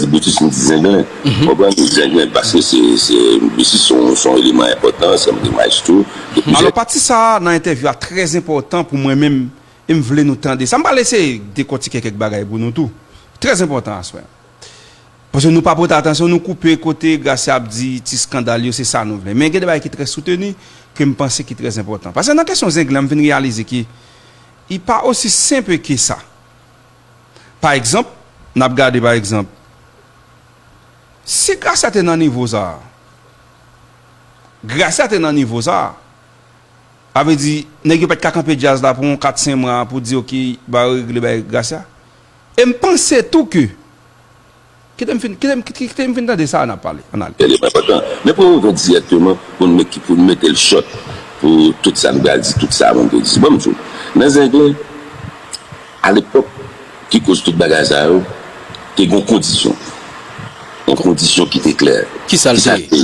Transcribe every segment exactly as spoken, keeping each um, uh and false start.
di Brutus, m di Zenglen. Konprann? Zenglen, paske se, se, Brutus se yon, se yon eleman enpòtan, se yon eleman tou. Epi Alò, pati sa a nan entèvyou a trè enpòtan pou mwen menm, e m vle nou tande sa. M pral eseye dekòtike kèk bagay pou nou tou. Trè enpòtan aswè a. Paske nou pa pote atansyon, nou koupe kote Gracia ap di ti eskandal yo, se sa nou vle. Men gen de bagay ki trè souteni, ke m panse ki trè enpòtan. Paske nan kesyon Zenglen, m vin reyalize ke li pa osi senp ke sa. Pa egzanp, n ap gade pa egzanp, si Gracia te nan nivo sa a, Gracia te nan nivo sa a, sa vle di, nèg yo pa t ka kanpe djaz la pou yon kat senk mwa pou di, "Ok, ba yo regle bay Gracia." E m panse tou ke, kite m fin, kite m, kite, kite m fin tande sa a n ap pale. Ann ale. Eleman enpòtan. Men pou nou rive dirèkteman, pou n met, pou n mete l short, pou tout sa n pral di, tout sa moun te di. Bon, m di w, nan Zenglen, alepòk, ki koz tout bagay sa yo, te gen yon kondisyon. Yon kondisyon ki te klè. Ki sa l te ye?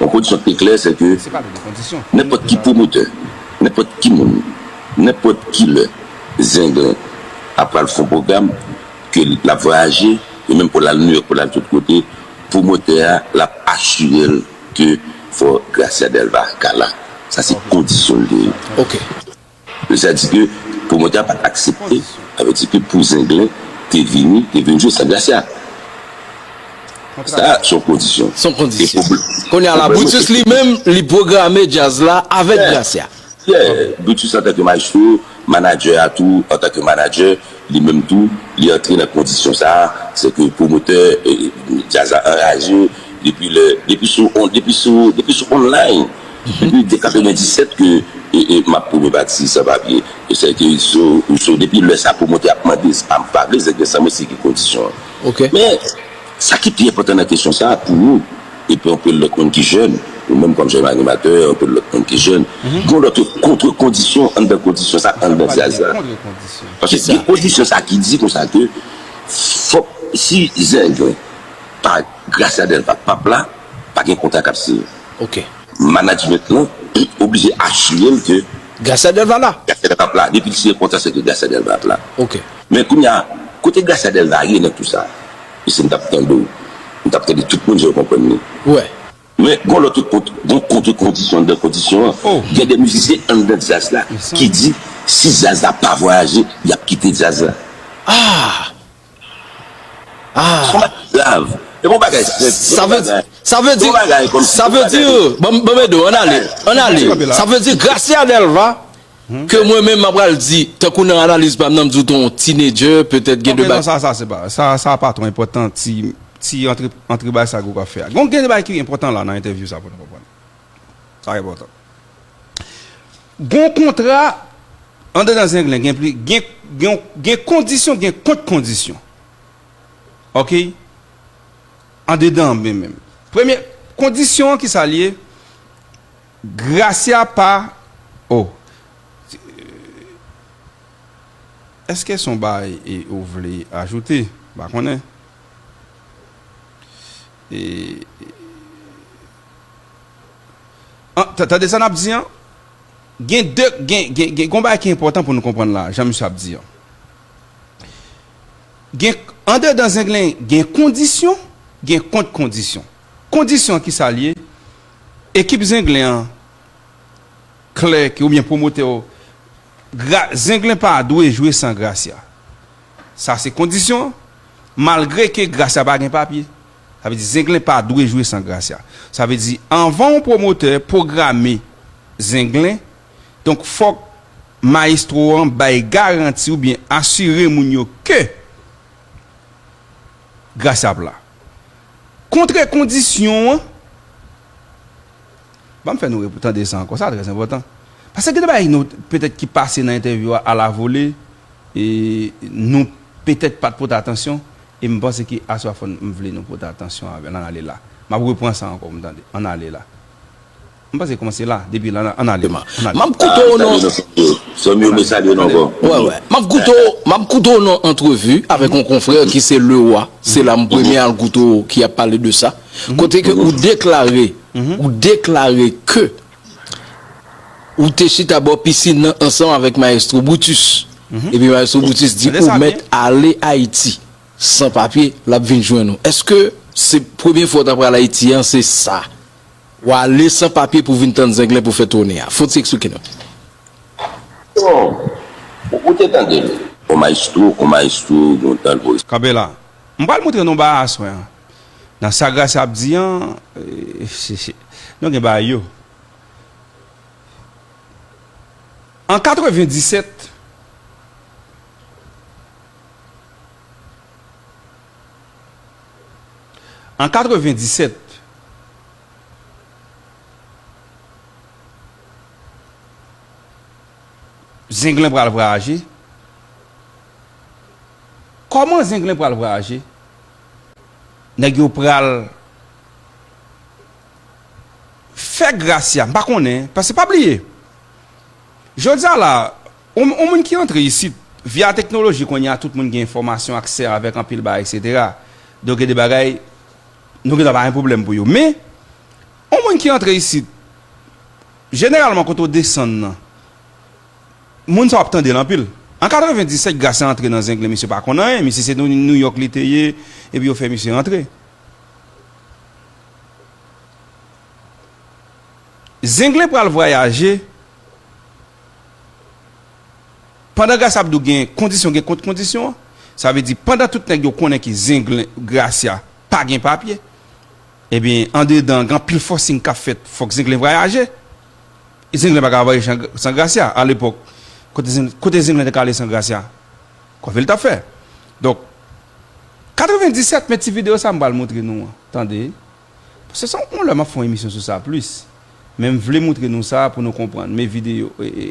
Yon kondisyon ki te klè, se ke Se pa de kondisyon. Nenpòt ki pwomotè, nenpòt ki moun, nenpòt ki lè, Zenglen ap pral fè yon pwogram, ke l ap vwayaje, e menm pou l al Nouyòk, pou l al tout kote, pwomotè a, l ap asire l ke fò Gracia Delva ka la. Sa se kondisyon l te ye. Ok. Sa di ke pwomotè a pa t aksepte, sa vle di ke pou Zenglen te vini, te vin jwe san Gracia. Sa, se yon kondisyon. Se yon kondisyon. Kounye a la, Brutus li menm, li pwograme djaz la avèk Gracia. Yeah. Brutus antanke maestro, manadjè a tou, antanke manadjè, li menm tou, li antre nan kondisyon sa a, se ke pwomotè, eh, djaz la anraje, depi lè, depi sou, on, depi sou, depi sou online, depi de katrevenndisèt ke, e, e, m ap pwomèt pati san papye. E se ke sou, sou, depi lè sa pwomotè ap mande, m pa vle, se ke sa mwen se ki kondisyon an. Ok. Men, sa ki pi enpòtan nan kesyon sa a, pou nou, epi anpil lòt moun ki jèn, ou menm kòm jèn animatè, anpil lòt moun ki jèn, gen lòt kontre-kondisyon anndan kondisyon sa, anndan djaz la. Paske gen kondisyon sa ki di konsa ke fòk si Zenglen pa Gracia Delva p ap la, pa gen kontra k ap siyen. Ok. Management lan oblije asire l ke Gracia Delva la. Gracia Delva ap la. Depi l siyen kontra, se ke Gracia Delva ap la. Ok. Men kounye a, kote Gracia Delva ye nan tou sa? E si m t ap tande w, m t ap tande tout moun, jan yo konprann li. Wè. Men, gon lòt kont-, gon kontre-kondisyon anndan kondisyon an. Oh. Gen de mizisyen anndan djaz la ki di, si djaz la pa vwayaje, y ap kite djaz la. Ah! Ah! Se yon bagay grav. E bon bagay senp. Sa vle di, sa vle di, sa vle di, ban, ban m ede w, ann ale, ann ale. Sa vle di, Gracia Delva, ke mwen menm m ap pral di, tankou nan analiz pa m nan, m di w te yon teenager, petèt gen de bagay. Ok, non, sa, sa, se pa, sa, sa pa twò enpòtan, ti, ti antre, antre bagay sa gwo k ap fè a. Gon gen de bagay ki enpòtan la nan entèvyou sa pou nou konprann. Sa enpòtan. Gon kontra, andedan Zenglen, gen pli, gen, gen, gen kondisyon, gen kont-kondisyon. Ok? Andedan an menm. Premye, kondisyon an ki sa l ye? Gracia pa, oh. Èske se yon bagay e ou vle ajoute? M pa konnen. E, an, ta-, tande sa n ap di an? Gen de, gen, gen, gen, gen yon bagay ki enpòtan pou nou konprann la, jan misye ap di an. Gen, andedan Zenglen, gen kondisyon, gen kont-kondisyon. Kondisyon an ki sa l ye? Ekip Zenglen an, klè ke, oubyen pwomotè yo, Gra-, Zenglen pa dwe jwe san Gracia. Sa se kondisyon an, malgre ke Gracia pa gen papye. Sa vle di Zenglen pa dwe jwe san Gracia. Sa vle di, anvan yon pwomotè pwograme Zenglen, donk fòk mayestwo an bay garanti oubyen asire moun yo ke Gracia ap la. Kontre kondisyon an, ban m fè nou re-, tande sa ankò, sa trè enpòtan. Paske gen de bagay nou, petèt ki pase nan entèvyou a, alavole, e nou petèt pa t pote atansyon, e m panse ke aswè a fò n, m vle nou pote atansyon avè l, ann ale la. M ap repran sa ankò pou m tande, ann ale la. M panse kòmanse la, depi la, ann ale. Ann ale. M ap koute w non. Fanmi yo, mwen salye nou ankò. Wè, wè. M ap koute w, m ap koute w nan antrevi avèk yon konfrè ki se Leroy. Se la m premye al koute w ki ap pale de sa. Kote ke ou deklare, ou deklare ke ou te chita bò pisin nan ansanm avèk Mayestwo Brutus. Epi Mayestwo Brutus di ou mèt ale Ayiti. San papye, l ap vin jwenn ou. Èske se premye fwa w ta pral Ayiti an, se sa? W ale san papye pou vin tann Zenglen pou fè toune a. Fò w ti eksplike nou. Bon, ou, ou te tande l. On maestro, on maestro, yon tann voice. Kanpe la. M pral montre nou bagay aswè an. Nan sa Gracia ap di an, eh, se, se, nou gen bagay yo. An katrevenndisèt, an katrevenndisèt, Zenglen pral vwayaje. Kòman Zenglen pral vwayaje? Nèg yo pral fè Gracia, m pa konnen, paske pa bliye, jodi a la, yon, yon moun ki antre isit, via teknoloji kounye a, tout moun gen enfòmasyon, aksè avèk anpil bagay, etsetera. Donk, gen de bagay, nou gentan pa gen pwoblèm pou yo. Men, yon moun ki antre isit, jeneralman, kote w desann nan, moun sa w ap tande l anpil. An katrevenndisèt, Gracia antre nan Zenglen, misye pa konn anyen, misye se New York li te ye, epi yo fè misye antre. Zenglen pral vwayaje. Pandan Gracia ap di w gen kondisyon, gen kont kondisyon, sa vle di pandan tout nèg yo konnen ke Zenglen, Gracia pa gen papye, ebyen, andedan, gen anpil fòsing k ap fèt, fòk Zenglen vwayaje. Zenglen pa ka vwayaje san, san Gracia. Alepòk, kote Zeng-, kote Zenglen te ka ale san Gracia? Kòve l t ap fè. Donk, katrevenndisèt, men ti videyo sa m pral montre nou an. Tande. Paske se yon lè m ap fè yon emisyon sou sa plis. Men m vle montre nou sa pou nou konprann. Men videyo, e, e,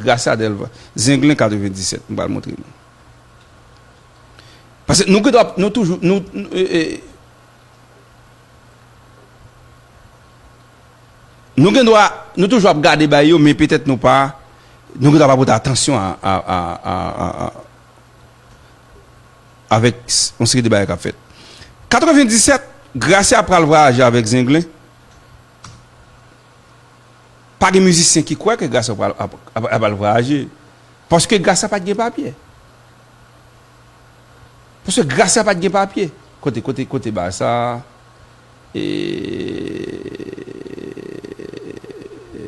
Gracia Delva, Zenglen katrevenndisèt, m pral montre nou. Paske nou gen dwa, nou toujou, nou, nou, e, e, nou gen dwa, nou toujou ap gade bay yo, men petèt nou pa, nou gen dwa pa pote atansyon a, a, a, a, a, a, avèk s-, yon seri de bagay k ap fèt. Katrevenndisèt, Gracia pral vwayaje avèk Zenglen. Pa gen mizisyen ki kwè ke Gracia pral, ap, ap, ap al vwayaje. Paske Gracia pa t gen papye. Paske Gracia pa t gen papye. Kote, kote, kote bagay sa? E,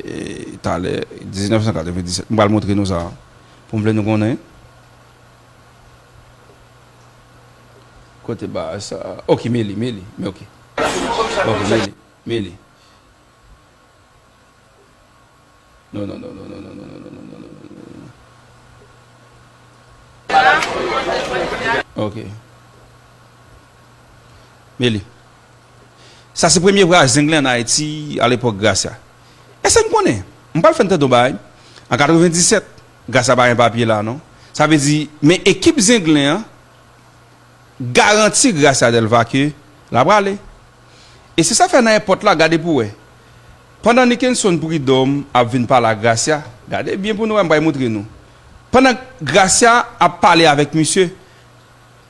e, talè, diznèf san katrevenndisèt. M pral montre nou sa. Pou m vle nou konnen. Kote bagay sa? Ok, men li, men li, men ok. Ok, men li, men li. Non, non, non. Ok. Men li. Sa se premye vwayaj Zenglen ann Ayiti alepòk Gracia. Èske n konnen? M pral fè n tande yon bagay. An katrevenndisèt, Gracia pa gen papye la, non. Sa vle di, men ekip Zenglen an garanti Gracia Delva ke l ap prale. E se sa fè nan èpòt la, gade pou w wè. Pandan Nickenson Prud'homme ap vin pale a Gracia, gade byen pou nou wè, m pral montre nou. Pandan Gracia ap pale avèk misye,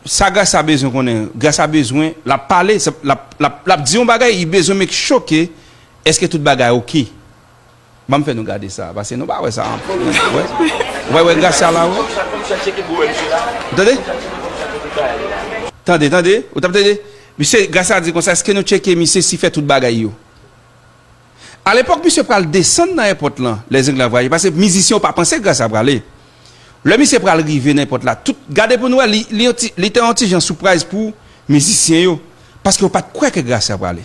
sa Gracia bezwen konnen, Gracia bezwen, l ap pale, l ap, l ap, l ap di yon bagay, li bezwen make sure ke èske tout bagay oke. Ban m fè nou gade sa, paske nou pa wè sa ankò. Wè, wè, wè, Gracia la, wè. Tande? Tande, tande, ou t ap tande? Misye, Gracia di konsa, èske nou tcheke misye si fè tout bagay yo? Alepòk, misye pral desann nan èpòt lan, lè Zenglen ap vwayaje, paske mizisyen yo pa panse Gracia prale. Lè misye pral rive nan èpòt la, tout, gade pou nou wè, li, li, yon ti, li te yon ti jan surprise pou mizisyen yo, paske yo pa t kwè ke Gracia prale.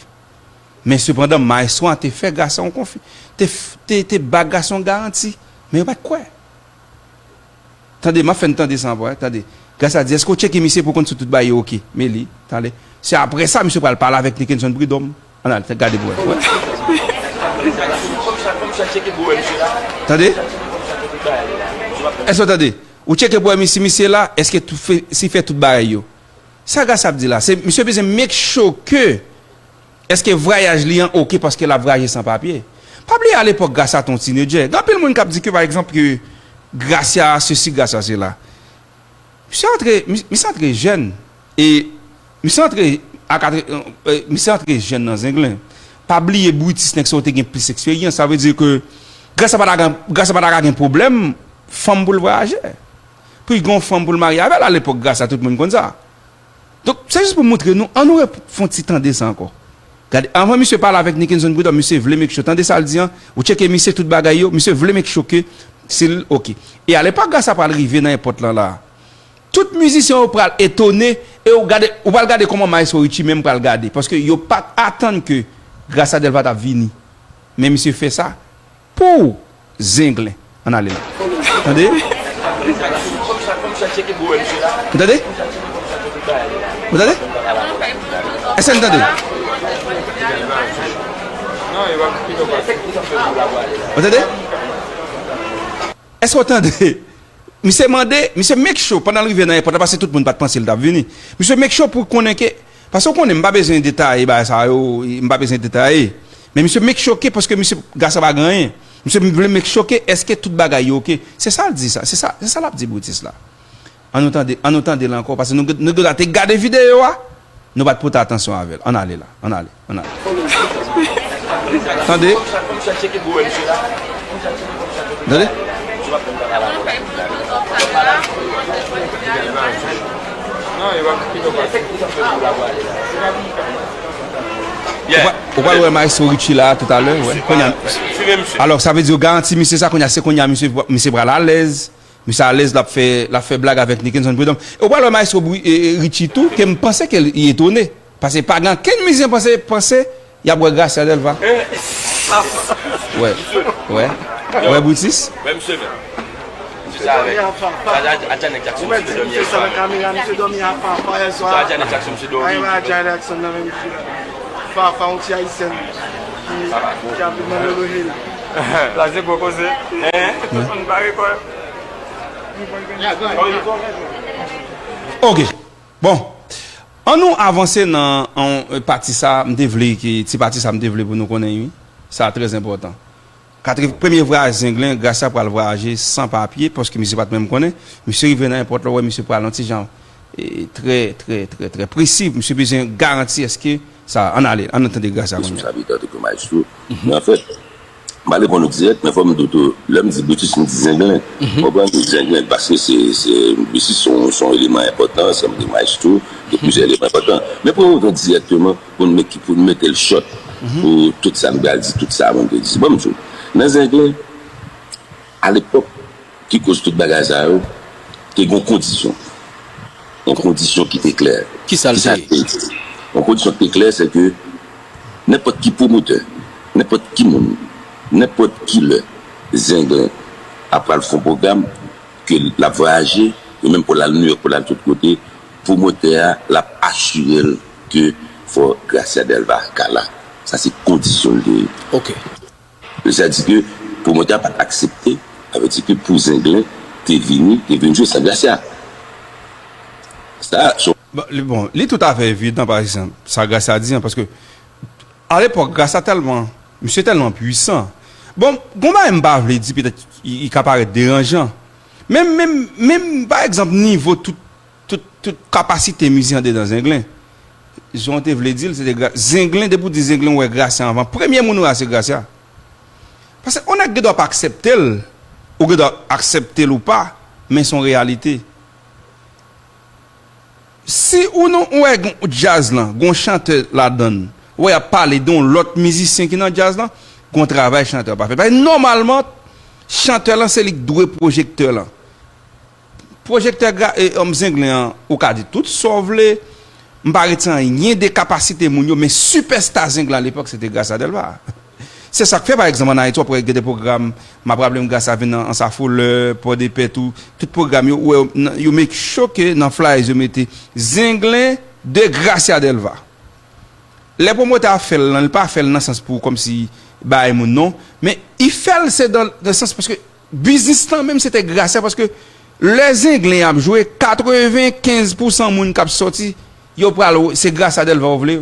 Men sepandan, maestro an te fè Gracia yon konfi-, te f-, te, te ba Gracia yon garanti, men yo pa t kwè. Tande, m ap fè n tande sa ankò, tande. Gracia di, èske w tcheke misye pou w konn si tout bagay yo oke? Men li, tande. Se apre sa, misye pral pale avèk Nickenson Prud'homme. Ann al, gade pou wè. Tande? Èske w tande? Ou tcheke pou wè si misye la, èske tou fè, si fè tout bagay yo. Sa Gracia ap di la, se misye bezwen make sure ke èske vwayaj li an oke paske l ap vwayaje san papye. Pa bliye alepòk Gracia te yon teenager. Gen anpil moun k ap di ke, pa egzanp, ke Gracia sesi, Gracia sela. Misye antre, mi-, misye antre jèn. E misye antre a katre-, e, misye antre jèn nan Zenglen. Pa bliye Brutus, nèg sa yo te gen plis eksperyans. Sa vle di ke Gracia pa ta gen, Gracia pa ta ka gen pwoblèm fanm pou l vwayaje. Pou l gen yon fanm pou l marye avè l, alepòk Gracia, tout moun konn sa. Donk, se jis pou montre nou, ann nou fè yon ti tande sa ankò. Gade, anvan misye pale avèk Nickenson Prud'homme, misye vle make sure, tande sa l di an, ou tcheke misye tout bagay yo, misye vle make sure ke si l oke. E alepòk Gracia pral rive nan èpòt lan la, tout mizisyen yo pral etone, e ou gade, ou pral gade kòman Maestro Richie menm pral gade, paske yo pa t atann ke Gracia Delva t ap vini. Men misye fè sa pou Zenglen. Ann ale la. Tande? Ou tande? Ou tande? Èske n tande? Ou tande? Èske w tande? Misye mande, misye make sure, pandan l rive nan èpòt la, paske tout moun pa t panse l t ap vini. Misye make sure pou konnen ke, paske w konnen, m pa bezwen detaye bagay sa yo, m pa bezwen detaye. Men misye make sure ke, paske misye, Gracia pa gen anyen. Misye vle make sure ke, èske tout bagay yo oke. Se sa l di sa, se sa, se sa l ap di Brutus la. Ann nou tande, ann nou tande l ankò, paske nou, nou, nou te gade videyo a, nou pa t pote atansyon avè l. Ann ale la, ann ale, ann ale. Tande? Tande? Ou pa, ou pral wè Maestro Richie la toutalè, wè. Kounye a, alò, sa vle di yo garanti misye sa, kounye a, se kounye a misye, misye pral alèz. Misye alèz, l ap fè, l ap fè blag avèk Nickenson Prud'homme. E ou pral wè Maestro Bri-, e, e, Richie tou, ke m panse ke l, li etone. Paske pa gen ankenn mizisyen panse, panse y ap wè Gracia Delva. Wè, wè, wè, Brutus. Wè, misye menm. Misye sa avèk. A, a, a Janet Jackson, misye te dòmi yè swa. Misye dòmi a Fafa yè swa. Sa a Janet Jackson, misye dòmi. Ay, wè, a Janet Jackson nan menm fi la. Fafa, yon ti ayisyèn ki, ki ap viv nan Beverly Hills. Sa se gwo koze. Hein? Tout moun bare kò yo. Ok. Bon. Ann nou avanse nan, an, pati sa, m te vle ki, ti pati sa m te vle pou nou konnen, wi. Sa trè enpòtan. Katrè, premye vwayaj Zenglen, Gracia pral vwayaje san papye, paske misye pa t menm konnen. Misye rive nan èpòt la, wè misye pral yon ti jan, e, trè, trè, trè, trè presi. Misye bezwen garanti èske sa, ann ale, ann tande Gracia kounye a. Responsabilite antanke maestro. Men anfèt, m pa reponn ou dirèk, men fò m di w tou, lè m di Brutus, m di Zenglen. Konprann? Zenglen, paske se, se, Brutus se yon, se yon eleman enpòtan, se yon maestro, de plizyè eleman enpòtan. Men pou reponn dirèkteman, pou n met, pou n mete l short, pou tout sa m pral di, tout sa mwen te di. Bon, m di w, nan Zenglen, alepòk, ki koz tout bagay sa yo, te gen yon kondisyon. Yon kondisyon ki te klè. Ki sa l te ye? Yon kondisyon ki te klè, se ke nenpòt ki pwomotè, nenpòt ki moun, nenpòt ki lè, Zenglen ap pral fè yon pwogram, ke l ap vwayaje, e menm pou l al Nouyòk, pou l al tout kote, pwomotè a, l ap asire l ke fò Gracia Delva ka la. Sa se kondisyon l te ye. Ok. Sa di ke pwomotè a pa t aksepte, sa vle di ke pou Zenglen te vini, te vin jwe san Gracia. Sa, se yon... Bon, li, bon, li toutafè evidan, pa egzanp, sa Gracia di an, paske alepòk, Gracia tèlman, misye tèlman pwisan. Bon, gon bagay m pa vle di, petèt, li, li ka parèt deranjan. Men, men, men, pa egzanp, nivo tout, tout, tout kapasite mizisyen andedan Zenglen. Jan w te vle di l, se te Gra-, Zenglen, depi w di Zenglen, w wè Gracia anvan. Premye moun ou wè a se Gracia. Paske yon nèg gen dwa pa aksepte l, ou gen dwa aksepte l ou pa, men se yon reyalite. Si ou non, ou wè gon djaz lan, gon chantè ladan l, ou wè y ap pale de yon lòt mizisyen ki nan djaz lan, gon travay chantè a pa fè. Paske nòmalman, chantè lan se li k dwe pwojektè lan. Pwojektè gra-, e, um, Zenglen an, ou ka di tout sa w vle. M pa retire anyen de kapasite moun yo, men sipèsta Zenglen alepòk, se te Gracia Delva. Se sa k fè, pa egzanp, ann Ayiti, w ap wè gen de pwogram, m ap raple m, Gracia vin nan Ansafolè, Pòdepè tou, tout pwogram yo, ou wè, nan, yo make sure ke nan flyers yo mete Zenglen de Gracia Delva. Lè pwomotè a fè l lan, li pa fè l nan sans pou kòmsi bay moun non, men li fè l se dan, dan sans paske biznis lan menm se te Gracia, paske lè Zenglen ap jwe, katrevenkenz pousan moun k ap sòti, yo pral, se Gracia Delva w vle.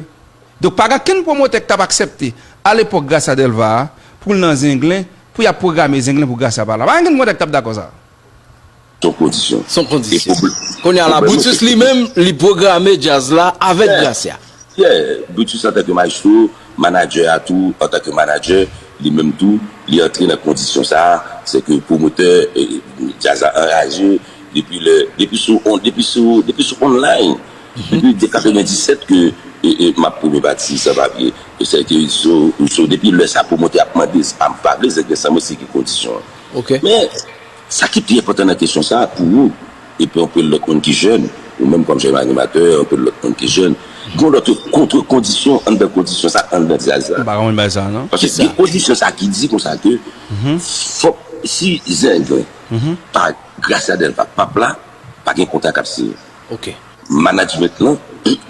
Donk pa gen kenn pwomotè k t ap aksepte alepòk Gracia Delva a, pou l nan Zenglen, pou y ap pwograme Zenglen pou Gracia pa la. Pa gen kenn pwomotè k t ap dakò sa. Se yon kondisyon. Se yon kondisyon. Kounye a la, Brutus li menm, li pwograme djaz la avèk Gracia. Yeah, Brutus antanke maestro, manadjè a tou, antanke manadjè, li menm tou, li antre nan kondisyon sa a, se ke pwomotè, e, djaz la anraje, depi lè, depi sou on, depi sou, depi sou online, Depi de katrevenndisèt ke e, e, m ap premye pati san papye. Sèke so, so, depi lè sa pwomotè ap mande, a m pa vle Zenglen san mwen, se ki kondisyon an. Ok. Men, sa ki pi enpòtan nan kesyon sa a, pou ou, epi anpil lòt moun ki jèn, ou menm kòm jèn animatè, anpil lòt moun ki jèn, gen lòt kontre-kondisyon anndan kondisyon sa, anndan djaz la. M pa konprann bagay sa a, non. Paske gen kondisyon sa ki di konsa ke fòk si Zenglen pa Gracia Delva p ap la, pa gen kontra k ap siyen. Ok. Management lan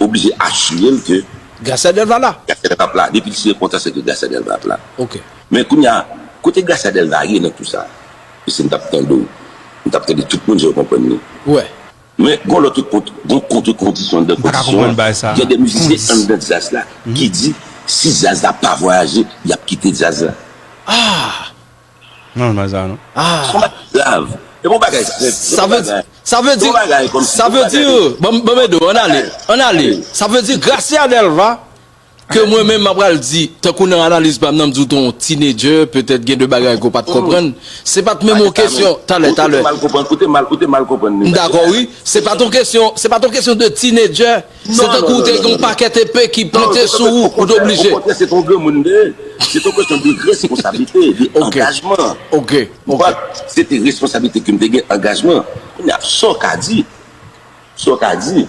oblije asire l ke Gracia Delva la. Gracia Delva ap la. Depi l siyen kontra, se ke Gracia Delva ap la. Ok. Men kounye a, kote Gracia Delva ye nan tou sa? E si m t ap tande w, m t ap tande tout moun, jan w konprann li. Wè. Men gon lòt kont, gon kontre-kondisyon anndan M pa ka kondisyon konprann bagay sa. Gen de mizisyen anndan djaz la ki di si djaz la pa vwayaje, y ap kite djaz la. Ah. Non, bagay sa non. Ah. Se yon bagay grav. E bon bagay. Sa vle sa vle di sa vle di ban ban m ede w ann ale ann ale sa vle di Gracia Delva ke mwen menm m ap pral di tankou nan analiz pa m nan m di w te yon teenager petèt gen de bagay ke w pa t konprann se pa t menm yon kesyon talè talè Ou te mal konprann, ou te mal, ou te mal konprann li. M dakò wi se pa t yon kesyon se pa t yon kesyon de teenager se tankou w te gen yon pakèt epe ki plante sou ou ou te oblije Okontrè, se t yon granmoun de. Se t yon kesyon de responsablite, de angajman. Ok. Ok. Se te responsablite ke m te gen, angajman. Kounye a, sa w ka di, sa w ka di,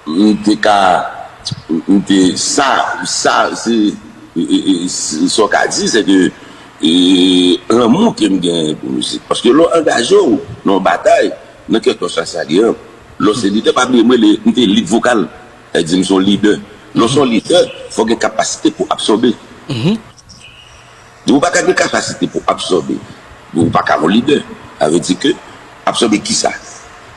m te ka, m te, sa, sa, se, e, e, e, se- sa w ka di, se ke e, lanmou ke m gen pou mizik. Paske lè w angaje w nan yon batay, nan kèlkeswa sa li ye, lè w se lidè, pa bliye, mwen, m te lid vokal. Sa di m se yon lidè. Lè w se yon lidè, fò w gen kapasite pou absòbe. Depi w pa ka gen kapasite pou absòbe, depi w pa ka yon lidè. Sa vle di ke absòbe kisa?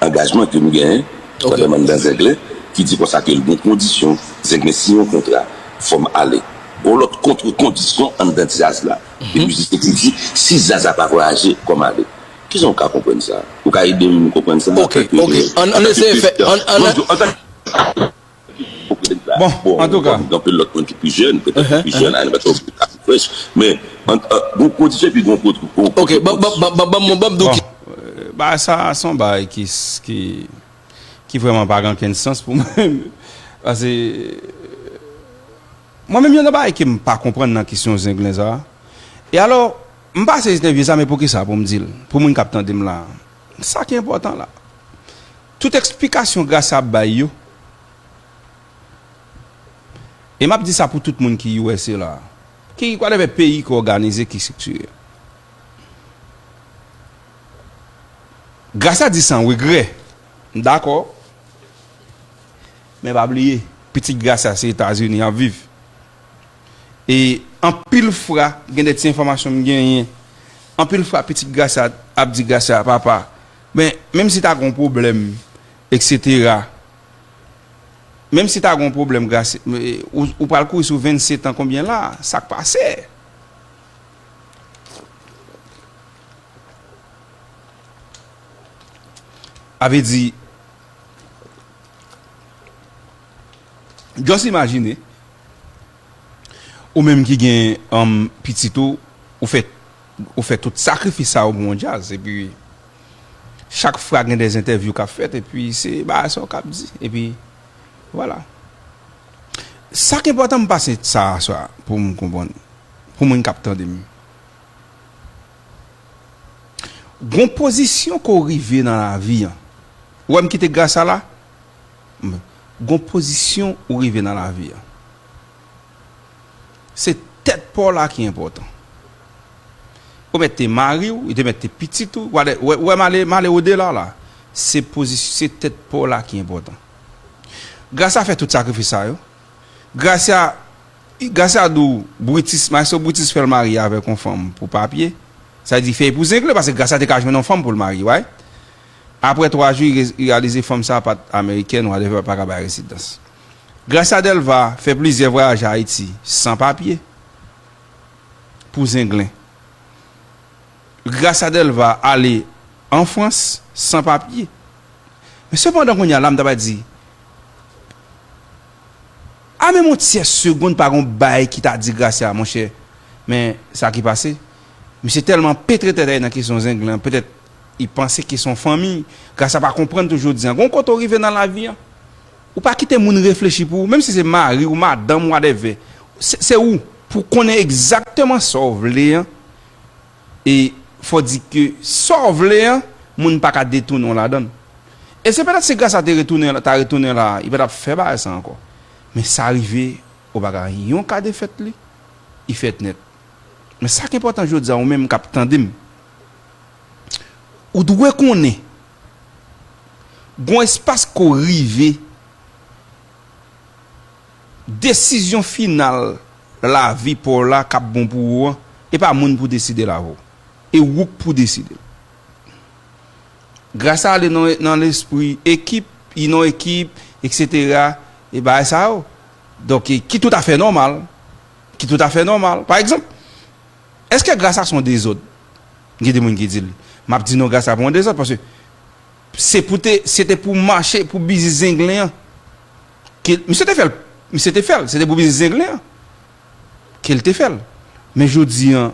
Angajman ke m genyen pandan m anndan Zenglen, ki di konsa ke l gen kondisyon, Zenglen siyen yon kontra, fò m ale. Gon lòt kontre-kondisyon anndan djaz la. Gen mizisyen ki di, si djaz la pa vwayaje, kò m ale. Kijan w ka konprann sa? Ou ka ede m konprann sa? Ok, ok. Ann ann eseye fè. Ann ann Bon, antouka. Anpil lòt moun ki pi jèn, petèt ki pi jèn, animatè ou ka pi frèch, men gon kondisyon epi gon kote. Ok, ban ban ban ban ban ban m di w ki. Bagay sa se yon bagay ki ki ki vrèman pa gen okenn sans pou mwen. Paske mwen menm yon nan bagay ke m pa konprann nan kesyon Zenglen sa. E alò, m pase entèvyou sa, men poukisa pou m di l, pou moun k ap tande m la, sa ki enpòtan la. Tout eksplikasyon Gracia ap bay yo, e m ap di sa pou tout moun ki U S A la, ki whatever peyi ki òganize, ki estriktire. Gracia di san regrè, m dakò. Men pa bliye, pitit Gracia se Etazini y ap viv. E anpil fwa, gen de ti enfòmasyon m genyen, anpil fwa pitit Gracia ap di Gracia, papa, men menm si ta gen yon pwoblèm, etsetera, menm si ta gen yon pwoblèm, Gracia, ou, ou pral kouri sou vennsetan konbyen la, sa k pase? Sa vle di, just imajine, ou menm ki gen um, pitit ou, ou fè, ou fè tout sakrifis sa yo pou yon djaz, epi chak fwa gen de entèvyou k ap fèt, epi se bagay sa yo k ap di, epi vwala. Sa k enpòtan m pase sa aswè a pou m konprann, pou moun k ap tande m. Gon pozisyon ke w rive nan lavi an. Ou wè m kite Gracia la? Gon pozisyon ou rive nan lavi an. Se tèt pa w la ki enpòtan. Ou mèt te mari w, ou te mèt te pitit ou, ou wè, ou wè m ale, m ale odela la. Se pozisyon, se tèt pa w la ki enpòtan. Gracia fè tout sakrifis sa yo. Gracia, Gracia di w Brutus, maestro Brutus fè l marye avèk yon fanm pou papye. Sa di fè l pou Zenglen, paske Gracia te ka jwenn yon fanm pou l marye, right? Apre twa jou, li re- li reyalize fanm sa pa t amerikèn, whatever, pa ka bay rezidans. Gracia Delva fè plizyè vwayaj Ayiti san papye pou Zenglen. Gracia Delva ale an Frans san papye. Men sepandan kounye a la m ta pral di, a menm yon tyè segonn pa gen yon bagay ki ta di Gracia, monchè, men sa ki pase, misye tèlman petre tèt li nan kesyon Zenglen, petèt li panse ke se yon fanmi, Gracia pa konprann tou jodi a. Gon kote w rive nan lavi an, Ou pa kite moun reflechi pou ou, menm si se mari ou, madanm, whatever. Se, se ou, pou konnen egzakteman sa w vle an. E fò di ke sa w vle an, moun pa ka detounen w ladan l. E se petèt si Grasa te retounen, ta retounen la, li pa t ap fè bagay sa ankò. Men sa rive, ou pa ka yon ka defèt li, li fèt nèt. Men sa k enpòtan jodi a, ou menm k ap tande m, ou dwe konnen, gon espas ke w rive, desizyon final lavi pa w la k ap bon pou ou an, e pa moun pou deside l avè w. E ou k pou deside l. Grasa ale nan, nan lespri ekip, li nan ekip, etsetera, e bagay sa yo. Donk, e, ki toutafè nòmal. Ki toutafè nòmal. Pa egzanp, èske Grasa se yon dezòd? Gen de moun ki di l. M ap di non, Grasa pa yon dezòd, paske se pou te, se te pou mache, pou biznis Zenglen an. Ke, misye te fè l, misye te fè l, se te pou biznis Zenglen an ke l te fè l. Men jodi an,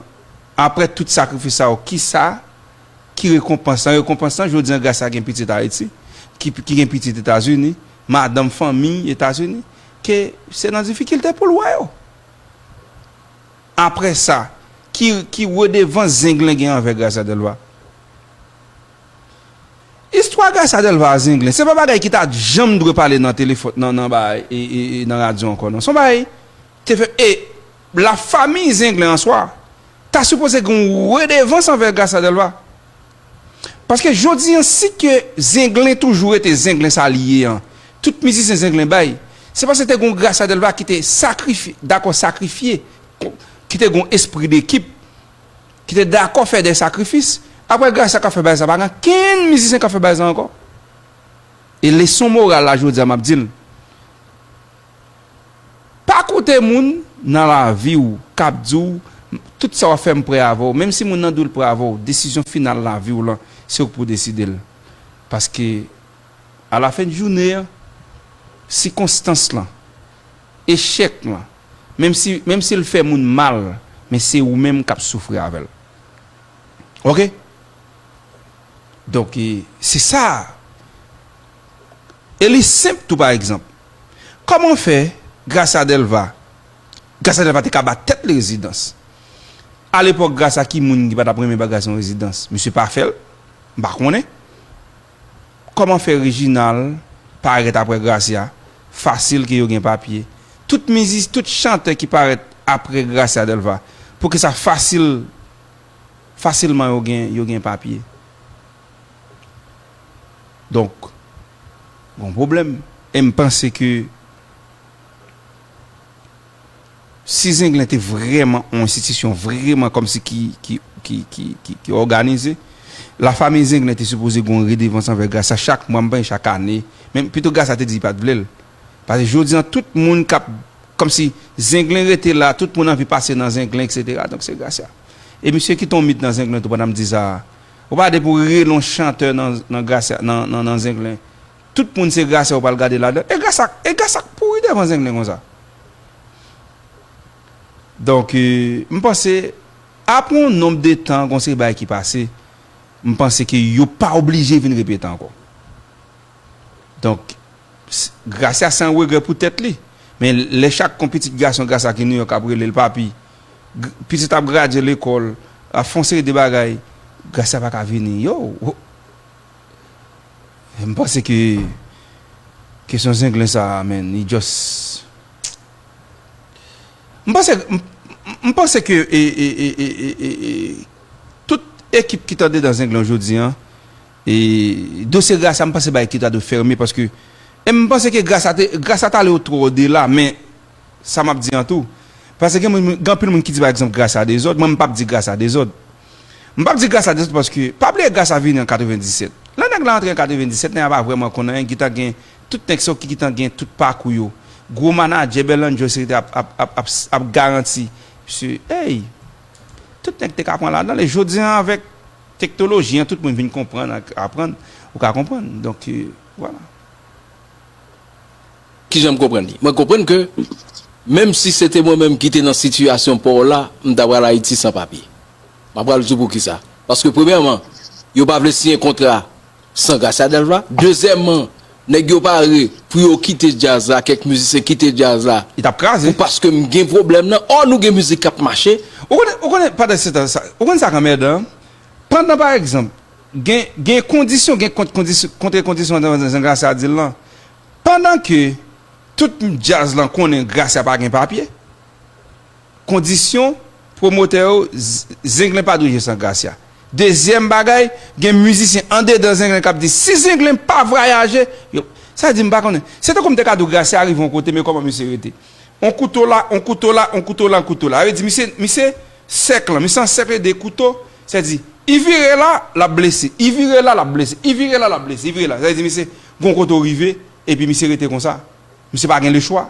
apre tout sakrifis sa yo, kisa ki rekonpans lan? Rekonpans lan, jodi an, Grasa gen pitit Ayiti, ki, ki gen pitit Etazini, madanm, fanmi Etazini, ke se nan difikilte pou l wè yo. Apre sa, ki, ki redevans Zenglen gen anvè Grasa Delva? Istwa Grasa Delva a Zenglen, se pa bagay ki ta janm dwe pale nan telefòn, nan, nan, bagay, e, e, e, nan radyo ankò, non. Se yon bagay te fè, e lafanmi Zenglen an swa, ta sipoze gen yon redevans anvè Grasa Delva. Paske jodi an, si ke Zenglen toujou rete Zenglen sa li ye an, tout mizisyen Zenglen bay, se paske te gen yon Grasa Delva ki te sakrifye, dakò sakrifye, ki te gen yon espri dekip, ki te dakò fè de sakrifis. Apre Grasa ka fè bagay sa, pa gen kenn mizisyen ka fè bagay sa ankò. E leson moral la jodi a, m ap di l, pa koute moun nan lavi w k ap di w, tout sa w ap fè m prè avè w. Menm si moun nan di w l prè avè w, desizyon final lavi w lan, se ou k pou deside l. Paske, alafen jounen an, sikonstans lan, echèk lan, menm si, menm si l fè moun mal, men se ou menm k ap soufri avè l. Oke? Donk, e, se sa. E li senp tou, pa egzanp. Kòman fè Grasa Delva, Grasa Delva te ka ba tèt li rezidans? Alepòk, Grasa ki moun ki pa t ap renmen ba Grasa yon rezidans? Misye pa fè l? M pa konnen. Kòman fè Reginald parèt apre Gracia? Fasil ke yo gen papye. Tout mizis, tout chantè ki parèt apre Gracia Delva, poukisa fasil, fasilman yo gen, yo gen papye? Donk, gon pwoblèm. E m panse ke si Zenglen te vrèman yon enstitisyon vrèman kòmsi ki, ki, ki, ki, ki, ki òganize, lafanmi Zenglen te sipoze gen yon redevans anvè Gracia chak mwa, m panse chak ane. Men pito Gracia te di li pa t vle l. Paske jodi an, tout moun k ap, kòmsi Zenglen rete la, tout moun anvi pase nan Zenglen, etsetera. Donk, se Gracia. E misye kite yon mit nan Zenglen tou, pandan m di sa a. Ou pa depi w rele yon chantè nan, nan Gracia, nan, nan, nan Zenglen, tout moun se Gracia ou pral gade ladan. E Gracia, e Gracia k pouri devan Zenglen konsa. Donk, e, m panse, apre yon nonb de tan, gon seri bagay ki pase, m panse ke yo pa oblije vin repete ankò. Donk, s-, Gracia se yon regrè pou tèt li. Men lè chak kon pitit gason Gracia ki Nouyòk ap rele l papi, g-, pitit ap gradye lekòl, ap fè yon seri de bagay, Gracia pa ka vini. Yo, wo-, m panse ke kesyon Zenglen sa a, man, li just M panse, m, m, m panse ke, e, e, tout ekip ki t andedan Zenglen jodi an, e, dosye Gracia, m panse bagay ki ta dwe fèmen, paske, e m panse ke Gracia te, Gracia t ale twò odela, men sa m ap di an tou. Paske gen moun, gen anpil moun ki di, pa egzanp, Gracia dezòd, mwen, m p ap di Gracia dezòd. M p ap di Gracia dezòd paske, pa bliye Gracia vini an katrevenndisèt. Lè nèg la antre an katrevenndisèt, nèg la pa vrèman konn anyen, gentan gen, tout nèg sa yo ki gentan gen tout pakou yo. Gwo manadjè, Berlando, etsetera, ap, ap, ap, ap, ap garanti. Misye, ey, tout nèg te ka pran ladan l. E jodi an, avèk teknoloji an, tout moun vin konprann ak aprann, ou ka konprann. Donk, e, vwala. Kijan m konprann li? Mwen konprann ke, menm si se te mwen menm ki te nan sitiyasyon pa w la, m ta pral Ayiti san papye. M ap pral di w poukisa. Paske, premyèman, yo pa vle siyen kontra san Gracia Delva. Dezyèmman, Nèg yo pare pou yo kite djaz la, kèk mizisyen kite djaz la. Li t ap kraze. Pou paske m gen pwoblèm nan. Ò, nou gen mizik k ap mache. Ou konnen, ou konnen, pandan se tan sa, ou konnen sa k anmèdan? Pandan, pa egzanp, gen, gen kondisyon, gen kont-, kondisyon, kontre kondisyon nan Gracia di l lan. Pandan ke tout djaz lan konnen Gracia pa gen papye, kondisyon, pwomotè yo, Z-, Zenglen pa dwe jwe san Gracia. Dezyèm bagay, gen mizisyen andedan Zenglen k ap di, "Si Zenglen pa vwayaje, yo," sa di m pa konnen. Se tankou m te ka di w Gracia rive yon kote, men kòman misye rete. On kouto la, on kouto la, on kouto la, on kouto la. Sa vle di, misye, misye sèk lan, misye an sèk de kouto, sa vle di, i vire la, l ap blese, i vire la, l ap blese, i vire la, l ap blese, i vire la. Sa vle di, misye, gon kote w rive, epi misye rete konsa. Misye pa gen lechwa.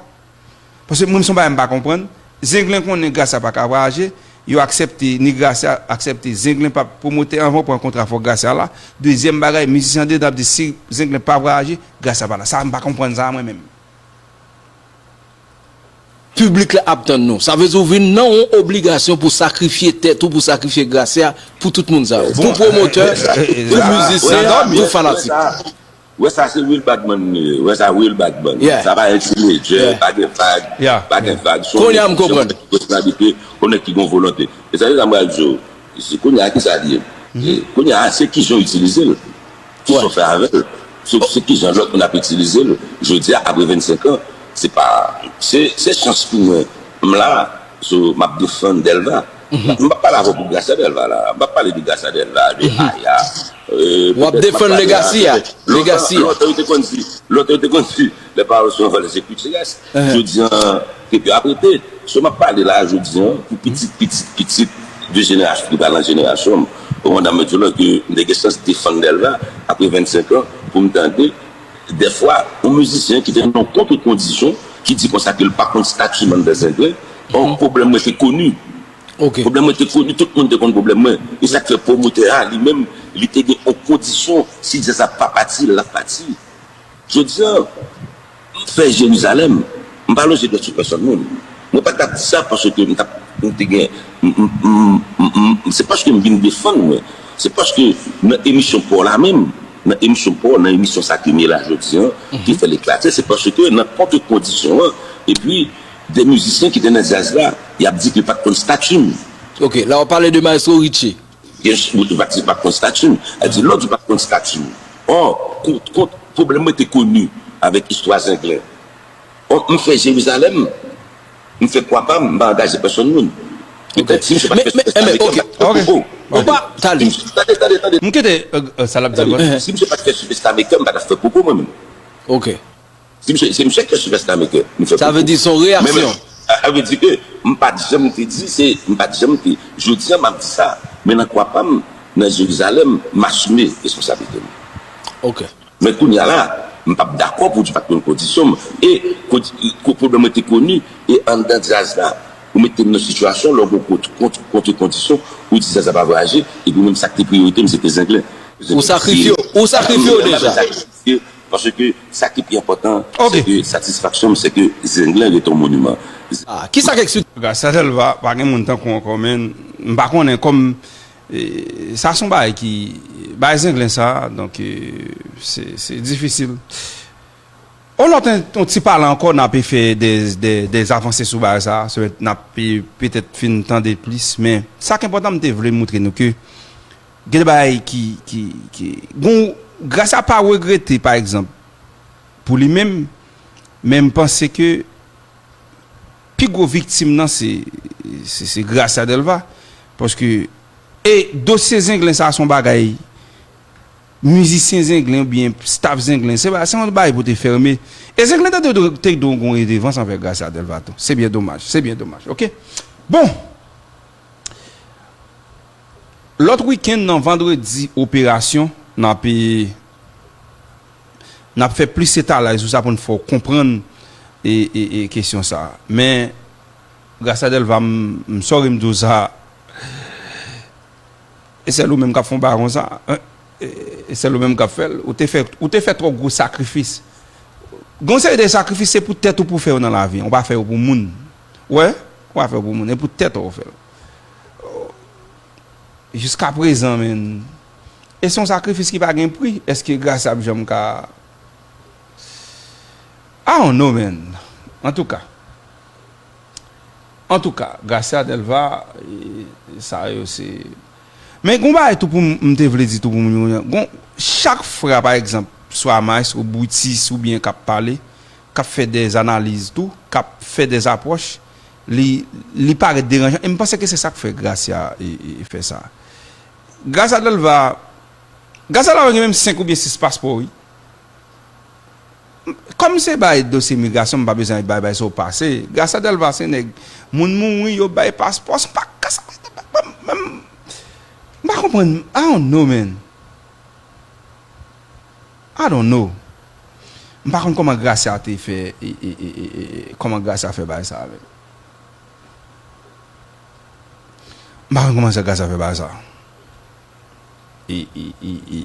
Paske mwen, se yon bagay m pa konprann. Zenglen konnen Gracia pa ka vwayaje. Yo aksepte, ni Gracia aksepte. Zenglen pa pwomotè anvan w pran kontra fòk Gracia la. Dezyèm bagay, mizisyen andedan ap di si Zenglen pa vwayaje, Gracia pa la. Sa, m pa konprann sa mwen menm. Piblik la ap tann nou. Sa vle di ou vin nan yon obligasyon pou sakrifye tèt ou, pou sakrifye Gracia, pou tout moun sa yo. Pou pwomotè, pou mizisyen, pou fanatik. Ou wè sa se real bad man li ye. Ou wè sa real bad man. Yeah. Sa pa yon teenager, yeah, pa gen vag, yeah, pa gen vag. Kounye a m konprann. Yon nèg ki gon volonte. E sa se sa m pral di w. Se kounye a ki sa li ye. Mhm. E kounye a se kijan w itilize l. Kisa w fè avè l. Se, se kijan lòt moun ap itilize l. Jodi a, apre vennsenk an, se pa, se, se chans pou mwen. M la, so, m ap defann Delva. Mhm. M p ap pale avè w pou Gracia Delva la. M p ap pale de Gracia Delva, de Aya. W ap defann legasi a. Legasi a. Lontan yo te konn di, lontan yo te konn di, les paroles sont volées, c'est culturel. Jodi an, trip yo ap rete. So m ap pale la jodi an, pou pitit, pitit, pitit de jenerasyon ki pral nan jenerasyon m. Ou konprann, m di w la ke m te gen chans defann Delva apre vennsenk an, pou m tande, dèfwa, yon mizisyen ki te nan yon kontre kondisyon, ki di konsa ke l pa konn stati m anndan Zenglen, bon, pwoblèm mwen te koni. Ok. Pwoblèm mwen te koni, tout moun te konn pwoblèm mwen. E sa k fè pwomotè a, li menm, li te gen yon kondisyon, si djaz la pa pati, l ap pati. Jodi a, m fè Jerizalèm, m pa lonje dwèt sou pèsòn moun. Mwen pa t ap di sa paske m t ap, m te gen, m, m, m, m, m, se paske m vin defann mwen. Se paske nan emisyon pa w la menm, nan emisyon pa w, nan emisyon sa ke m ye la jodi a, ki fè l eklate, se paske nan kontre kondisyon an, epi de mizisyen ki te nan djaz la, y ap di ke l pa t konn stati m. Ok, la w ap pale de Maestro Richie. Byen si, ou te pa, te pa konn stati m. Sa di, lè w di w pa t konn stati m. Ò, kont, kont, pwoblèm mwen te koni avèk istwa Zenglen. Ò, m fè Jerizalèm, m fè kwa pa m, m pa angaje pèsonn moun. Petèt, si misye pa t fè Superstar Maker, m pa t ap fè poko. Ou pa, tande. Tande, tande, tande. M kite, euh, euh, sa l ap di ankò. Si misye pa t fè Superstar Maker, m pa t ap fè poko mwen menm. Ok. Si misye, se misye ki fè Superstar Maker, nou fè poko. Sa vle di se yon reyaksyon. Men, men, sa, sa vle di ke m pa t janm te di, se, m pa t janm te, jodi a m ap di sa, men nan kwa pa m, nan Jerizalèm, m asime responsablite m. Ok. Men kounye a la, m p ap dakò pou di pa t konn kondisyon m. E kondi-, ko-, pwoblèm mwen te koni, e anndan djaz la, ou mete m nan sitiyasyon, lè w gon kont-, kont-, kontre kondisyon, ou di djaz la pa vwayaje, epi menm sa k te priyorite m, se te Zenglen. Ou sakrifye, ou sakrifye w deja. Paske sa ki pi enpòtan, se ke satisfaksyon m, se ke Zenglen rete yon moniman. Ah, kisa k eksplike? Gracia Delva, pa gen moun tankou w ankò, men m pa konnen kòm, e, sa se yon bagay ki, bagay Zenglen sa, donk, e, se, se difisil. On lòt, yon ti pale ankò, n ape fè de, de, de avanse sou bagay sa, se, n ape petèt fin tande plis, men sa k enpòtan, m te vle moutre nou ke gen de bagay ki, ki, ki, gon, Gracia pa regrete, pa egzanp, pou li menm, men m panse ke pi gwo viktim nan se, se, se Gracia Delva, paske, e dosye Zenglen sa se yon bagay, mizisyen Zenglen oubyen staff Zenglen, se pa, se yon bagay pou te fèmen. E Zenglen te dwe, te dwe gon redevans anvè Gracia Delva tou. Se byen domaj, se byen domaj, ok? Bon. Lòt wikenn nan Vandredi Operasyon, n ap, e, n ap fè plis etalaj sou sa pou n fè w konprann, e, e, e, kesyon sa. Men, Gracia Delva, m, m sòri m di w sa, e sèl ou menm k ap fè yon bagay konsa, e, e sèl ou menm k ap fè l, ou te fè, ou te fè twò gwo sakrifis. Gon seri de sakrifis, se pou tèt ou pou fè yo nan lavi, ou pa fè yo pou moun. Ou wè? Ou pa fè yo pou moun, e pou tèt ou ou fè l. Jiskaprezan, menn, e se yon sakrifis ki pa gen pri. Èske Gracia ap janm ka, I don't know, man. Antouka. Antouka, Gracia Delva, e, sa yo se. Men gon bagay tou pou m, m te vle di tou pou moun yo. Gon, chak fwa, pa egzanp, swa Maes ou Brutus oubyen k ap pale, k ap fè de analiz tou, k ap fè de apwòch, li, li parèt deranjan. E m panse ke se sa k fè Gracia e, e, e fè sa. Gracia Delva, Gracia Delva gen menm senk oubyen sis paspò, wi. Kòm se bay dosye migrasyon, m pa bezwen bay bay sa w pase. Gracia Delva se nèg, moun mouri, yo bay paspò, se pa ka sa. M, m, m pa konprann, I don't know, man. I don't know. M pa konn kòman Gracia te fè, e, e, e, e, e, kòman Gracia fè bay sa, men. M pa konn kòman sa Gracia fè bay sa. E, e, e, e,